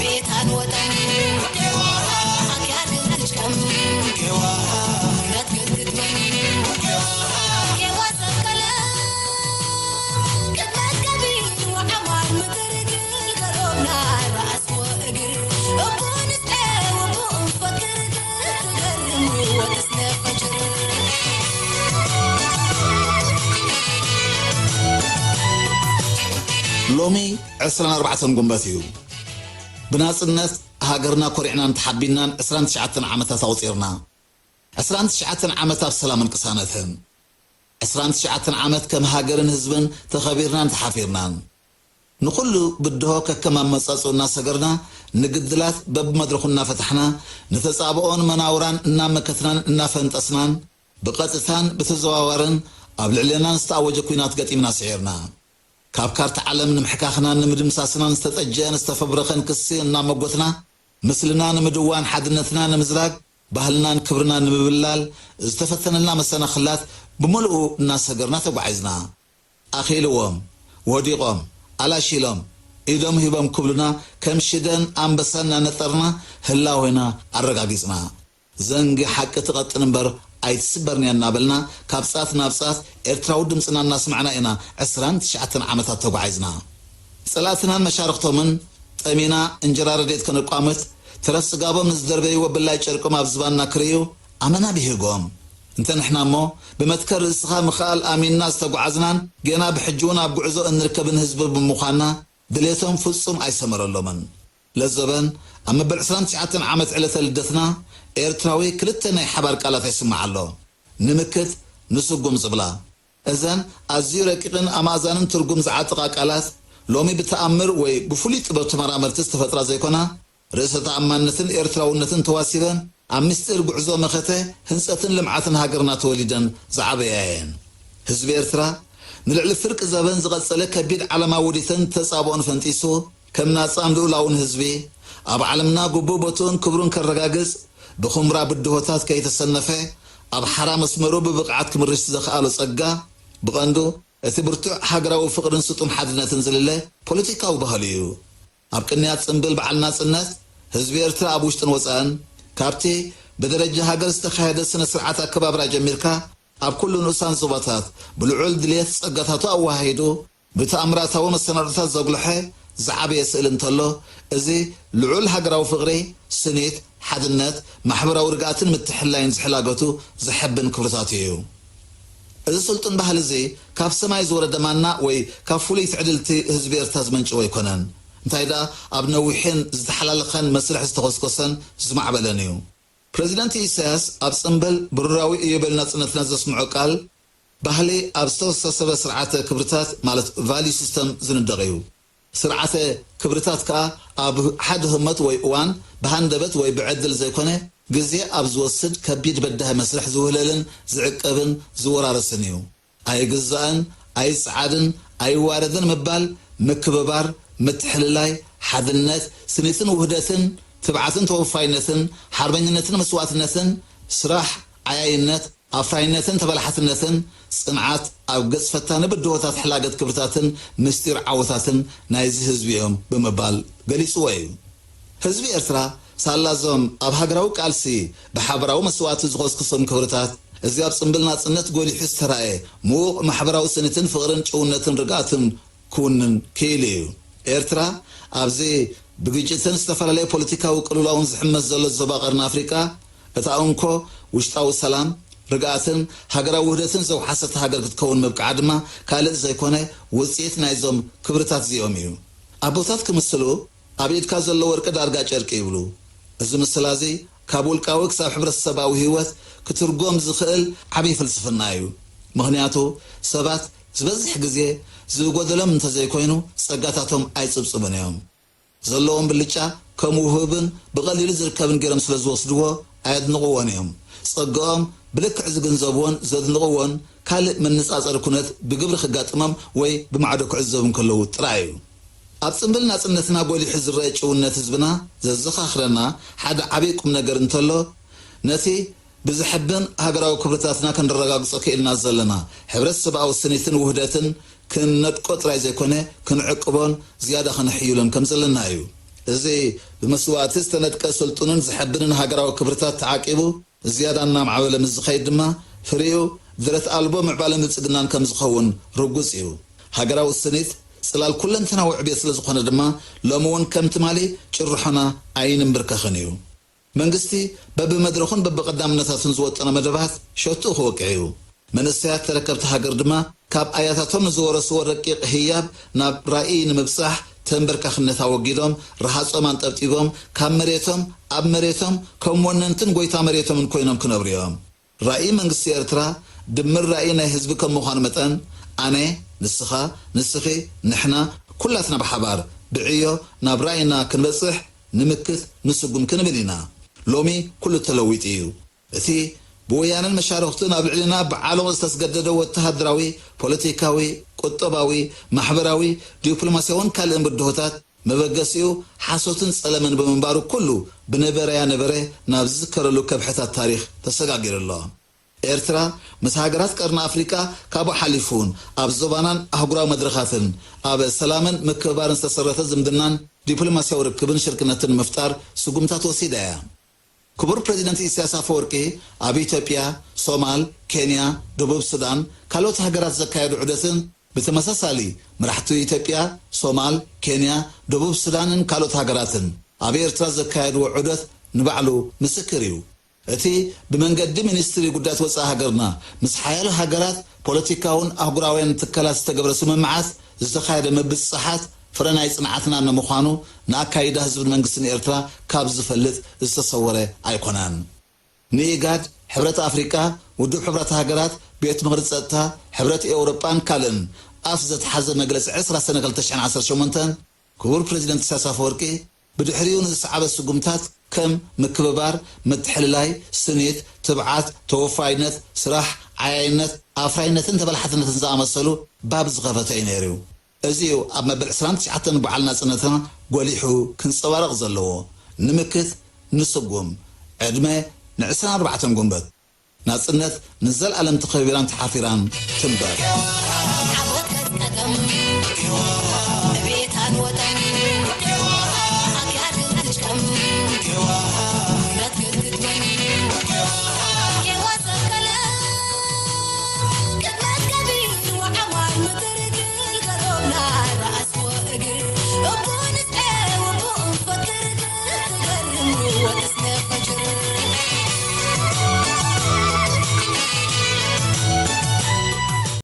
ቤታን ወጠን ኣክያር ክትጭከም መትክል ክትመን ኬዋ ሰከለ ቅድመት ከቢድ ወዓማር ምትርግል ገሮብና ረኣስ ወእግር እቡ ንስዐ ወቡ እንፈክር ክትገርም ወትስነ ፈጅር ሎሚ ዕስራን ኣርባዕተን ጉንበት እዩ። ብናጽነት ሃገርና ኮሪዕናን ተሓቢናን ዕስራን ትሽዓተን ዓመታት ኣቑጺርና። ዕስራን ትሽዓተን ዓመት ኣብ ሰላምን ቅሳነትን። ዕስራን ትሽዓተን ዓመት ከም ሃገርን ህዝብን ተኸቢርናን ተሓፊርናን። ንኹሉ ብድሆ ከከም ኣመጻጽኡ እናሰገርና፣ ንግድላት በብመድረኹ እናፈታሕና፣ ንተጻብኦን መናውራን እናመከትናን እናፈንጠስናን፣ ብቐጥታን ብተዘዋዋርን ኣብ ልዕሌና ዝተኣወጀ ኲናት ገጢምና ስዒርና። ካብ ካርታ ዓለም ንምሕካኽናን ንምድምሳስናን ዝተጠጀአን ዝተፈብረኸን ክሲ እናመጎትና፣ ምስልና ንምድዋን ሓድነትና ንምዝራግ፣ ባህልናን ክብርናን ንምብላል ዝተፈተነልና መሰናኽላት ብምልኡ እናሰገርና ተጓዒዝና። ኣኺልዎም፣ ወዲቖም፣ ኣላሺሎም፣ ኢዶም ሂቦም ክብሉና ከም ሽደን ኣንበሳን እናነጠርና ህላዌና ኣረጋጊጽና። ዘንጊ ሓቂ ትቐጥን እምበር ኣይትስበርን እያ እናበልና ካብ ጻት ናብ ጻት ኤርትራዊ ድምጽና እናስማዕና ኢና ዕስራን ትሽዓተን ዓመታት ተጓዒዝና። ጸላእትናን መሻርኽቶምን ጠሚና እንጀራ ረድኤት ከነቋምት ተረፍ ጽጋቦም ንዝደርበይዎ ብላይ ጨርቆም ኣብ ዝባንና ክርእዩ ኣመና ብሂጎም። እንተ ንሕና እሞ ብመትከል ርእስኻ ምኽኣል ኣሚንና ዝተጓዓዝናን ጌና ብሕጂ እውን ኣብ ጉዕዞ እንርከብን ህዝቢ ብምዃንና ድሌቶም ፍጹም ኣይሰመረሎምን። ለዘበን ኣብ መበል ዕስራን ትሽዓተን ዓመት ዕለተ ልደትና ኤርትራዊ ክልተ ናይ ሓባር ቃላት የስምዓ ኣሎ። ንምክት ንስጉም ዝብላ። እዘን ኣዝዩ ረቂቕን ኣማእዛንን ትርጉም ዝዓጥቓ ቃላት ሎሚ ብተኣምር ወይ ብፍሉይ ጥበብ ተመራመርቲ ዝተፈጥራ ዘይኮና፣ ርእሰ ተኣማንነትን ኤርትራውነትን ተዋሲበን ኣብ ምስጢር ጉዕዞ መኸተ ህንጸትን ልምዓትን ሃገርና ተወሊደን ዝዓበያ እየን። ህዝቢ ኤርትራ ንልዕሊ ፍርቂ ዘበን ዝቐጸለ ከቢድ ዓለማዊ ውዲትን ተጻብኦን ፈንጢሱ፣ ከም ናጻን ልኡላውን ህዝቢ፣ ኣብ ዓለምና ግቡእ ቦትኡን ክብሩን ከረጋግጽ፣ ብኹምራ ብድሆታት ከይተሰነፈ፣ ኣብ ሓራ መስመሩ ብብቕዓት ክምርሽ ዘኽኣሎ ጸጋ፣ ብቐንዱ እቲ ብርቱዕ ሃገራዊ ፍቕርን ስጡም ሓድነትን ዝልለ ፖለቲካዊ ባህሊ እዩ። ኣብ ቅንያት ጽምብል በዓል ናጽነት፣ ህዝቢ ኤርትራ ኣብ ውሽጥን ወጻእን፣ ካብቲ ብደረጃ ሃገር ዝተኻየደ ስነ ስርዓት ኣከባብራ ጀሚርካ፣ ኣብ ኩሉ ንኡሳን ዞባታት ብልዑል ድልየት ጸጋታቱ ኣወሃሂዱ፣ ብተኣምራታዊ መሰናዶታት ዘጉልሐ ዝዓበየ ስእሊ እንተሎ፣ እዚ ልዑል ሃገራዊ ፍቕሪ፣ ስኒት፣ ሓድነት፣ ማሕበራዊ ርግኣትን ምትሕልላይን ዝሕላገቱ ዘሐብን ክብርታቱ እዩ። እዚ ስልጡን ባህሊ እዚ ካብ ሰማይ ዝወረደ ማና ወይ ካብ ፍሉይ ትዕድልቲ ህዝቢ ኤርትራ ዝመንጨወ ኣይኮነን። እንታይ ደኣ ኣብ ነዊሕን ዝተሓላለኸን መስርሕ ዝተኾስኮሰን ዝማዕበለን እዩ። ፕረዚደንት ኢሳያስ ኣብ ጽምብል ብሩራዊ ኢዮቤል ናጽነትና ዘስምዖ ቃል፣ ባህሊ ኣብ ዝተወሳሰበ ስርዓተ ክብርታት ማለት ቫልዩ ሲስተም ዝንደቕ እዩ። ስርዓተ ክብርታት ከኣ ኣብ ሓደ ህሞት ወይ እዋን ብሃንደበት ወይ ብዕድል ዘይኮነ፣ ግዜ ኣብ ዝወስድ ከቢድ በዳሂ መስርሕ ዝውህለልን ዝዕቀብን ዝወራረስን እዩ። ኣይግዛእን፣ ኣይጸዓድን፣ ኣይዋረድን ምባል፣ ምክብባር፣ ምትሕልላይ፣ ሓድነት፣ ስኒትን ውህደትን፣ ትብዓትን ተወፋይነትን፣ ሓርበኝነትን መስዋእትነትን፣ ስራሕ፣ ዓያይነት፣ ኣፍራይነትን ተበላሓትነትን፣ ጽንዓት፣ ኣብ ገጽ ፈታኒ ብድሆታት ሕላገት ክብርታትን ምስጢር ዓወታትን ናይዚ ህዝቢ እዮም ብምባል ገሊጽዎ እዩ። ህዝቢ ኤርትራ ሳላዞም ኣብ ሃገራዊ ቃልሲ ብሓበራዊ መስዋእቲ ዝኾስኩሶም ክብርታት፣ እዚ ኣብ ጽምብል ናጽነት ጎሊሑ ዝተራእየ ምዉቕ ማሕበራዊ ስኒትን ፍቕርን ጭውነትን ርግኣትን ክውንን ክኢሉ እዩ። ኤርትራ ኣብዚ ብግጭትን ዝተፈላለየ ፖለቲካዊ ቅልውላውን ዝሕመስ ዘሎ ዞባ ቀርኒ ኣፍሪቃ፣ እታ እንኮ ውሽጣዊ ሰላም፣ ርግኣትን ሃገራዊ ውህደትን ዘውሓሰት ሃገር ክትከውን ምብቅዓ ድማ ካልእ ዘይኮነ ውጽኢት ናይዞም ክብርታት እዚኦም እዩ። ኣቦታት ክምስሉ፣ ኣብ ኢድካ ዘሎ ወርቂ ዳርጋ ጨርቂ ይብሉ። እዚ ምስላ እዚ ካብ ውልቃዊ ክሳብ ሕብረተሰባዊ ህይወት ክትርጎም ዝኽእል ዓቢ ፍልስፍና እዩ። ምኽንያቱ ሰባት ዝበዝሕ ግዜ ዝጎደሎም እንተዘይኮይኑ ጸጋታቶም ኣይጽብጽቡን እዮም። ዘለዎም ብልጫ ከም ውሁብን ብቐሊሉ ዝርከብን ገይሮም ስለ ዝወስድዎ ኣየድንቕዎን እዮም። ጸግኦም ብልክዕ ዝግንዘብዎን ዘድንቕዎን ካልእ መነጻጸሪ ኩነት ብግብሪ ክጋጥሞም ወይ ብማዕዶ ክዕዘቡ እንከለዉ ጥራይ እዩ። ኣብ ጽምብል ናጽነትና ጎሊሑ ዝረአ ጭውነት ህዝብና ዘዘኻኽረና ሓደ ዓቢ ቁም ነገር እንተሎ፣ ነቲ ብዘሐብን ሃገራዊ ክብርታትና ከነረጋግጾ ክኢልና ዘለና ሕብረተሰባዊ ስኒትን ውህደትን ክንነድቆ ጥራይ ዘይኮነ ክንዕቅቦን ዝያዳ ክንሕይሎን ከም ዘለና እዩ። እዚ ብመስዋእቲ ዝተነድቀ ስልጡንን ዝሕብንን ሃገራዊ ክብርታት ተዓቂቡ ዝያዳ እናማዕበለ ምስ ዝኸይድ ድማ ፍሪኡ ደረት ኣልቦ ምዕባለን ብልጽግናን ከም ዝኸውን ርጉጽ እዩ። ሃገራዊ ስኒት ጽላል ኩለንተናዊ ዕብየት ስለ ዝኾነ ድማ ሎሚ እውን ከም ትማሊ ጭርሖና ኣይንምብርከኽን እዩ። መንግስቲ በብመድረኹን በብቐዳምነታቱን ዝወጠኖ መደባት ሸትኡ ክወቅዕ እዩ። መንእሰያት ተረከብቲ ሃገር ድማ ካብ ኣያታቶም ንዝወረስዎ ረቂቕ ህያብ ናብ ራእይ ንምብጻሕ ተንበርካኽነት ኣወጊዶም ረሃጾም ኣንጠብጢቦም ካብ መሬቶም ኣብ መሬቶም ከም ወነንትን ጎይታ መሬቶምን ኮይኖም ክነብሩ እዮም። ራእይ መንግስቲ ኤርትራ ድምር ራእይ ናይ ህዝቢ ከም ምዃኑ መጠን ኣነ፣ ንስኻ፣ ንስኺ፣ ንሕና ኩላትና ብሓባር ብዕዮ ናብ ራእይና ክንበጽሕ ንምክት ንስጉም ክንብል ኢና። ሎሚ ኩሉ ተለዊጡ እዩ። እቲ ብወያነን መሻርኽቱን ኣብ ልዕሊና ብዓሎቕ ዝተስገደደ ወተሃደራዊ፣ ፖለቲካዊ፣ ቁጠባዊ፣ ማሕበራዊ፣ ዲፕሎማስያውን ካልእን ብድሆታት መበገሲኡ ሓሶትን ጸለመን ብምንባሩ ኩሉ ብነበረያ ነበረ ናብ ዝዝከረሉ ከብሕታት ታሪኽ ተሰጋጊሩ ኣሎ። ኤርትራ ምስ ሃገራት ቀርኒ ኣፍሪቃ ካብኡ ሓሊፉ እውን ኣብ ዞባናን ኣህጉራዊ መድረኻትን ኣብ ሰላምን ምክብባርን ዝተሰረተ ዝምድናን ዲፕሎማስያዊ ርክብን ሽርክነትን ንምፍጣር ስጉምታት ወሲዳ እያ። ክቡር ፕሬዚደንት ኢሳያስ ኣፈወርቂ ኣብ ኢትዮጵያ፣ ሶማል፣ ኬንያ፣ ደቡብ ሱዳን ካልኦት ሃገራት ዘካየዱ ዑደትን ብተመሳሳሊ መራሕቲ ኢትዮጵያ፣ ሶማል፣ ኬንያ፣ ደቡብ ሱዳንን ካልኦት ሃገራትን ኣብ ኤርትራ ዘካየድዎ ዑደት ንባዕሉ ምስክር እዩ። እቲ ብመንገዲ ሚኒስትሪ ጉዳያት ወጻኢ ሃገርና ምስ ሓያሎ ሃገራት ፖለቲካውን ኣህጉራውያን ትካላት ዝተገብረ ስምምዓት ዝተኻየደ ምብጽጻሓት ፍረ ናይ ጽንዓትና ንምዃኑ ንኣካይዳ ህዝብን መንግስትን ኤርትራ ካብ ዝፈልጥ ዝተሰወረ ኣይኮነን። ንኢጋድ፣ ሕብረት ኣፍሪቃ፣ ውድብ ሕብረት ሃገራት፣ ቤት ምኽሪ ጸጥታ፣ ሕብረት ኤውሮጳን ካልእን ኣፍ ዘትሓዘ መግለጺ ዕስራ ሰነ ክልተ ሽሕን ዓሰርተ ሸሞንተን ክቡር ፕሬዚደንት ኢሳያስ ኣፈወርቂ ብድሕሪኡ ንዝሰዓበ ስጉምታት ከም ምክብባር፣ ምትሕልላይ፣ ስኒት፣ ትብዓት፣ ተወፋይነት፣ ስራሕ፣ ዓያይነት፣ ኣፍራይነትን ተበላሓትነትን ዝኣመሰሉ ባብ ዝኸፈተ እዩ ነይሩ። እዚ እዩ ኣብ መበል ዕስራን ትሽዓተን በዓል ናጽነትና ጎሊሑ ክንጸባረቕ ዘለዎ። ንምክት ንስጉም። ዕድመ ንዕስራን ኣርባዕተን ጉንበት። ናጽነት ንዘለኣለም ተኸቢራን ተሓፊራን ትንበር።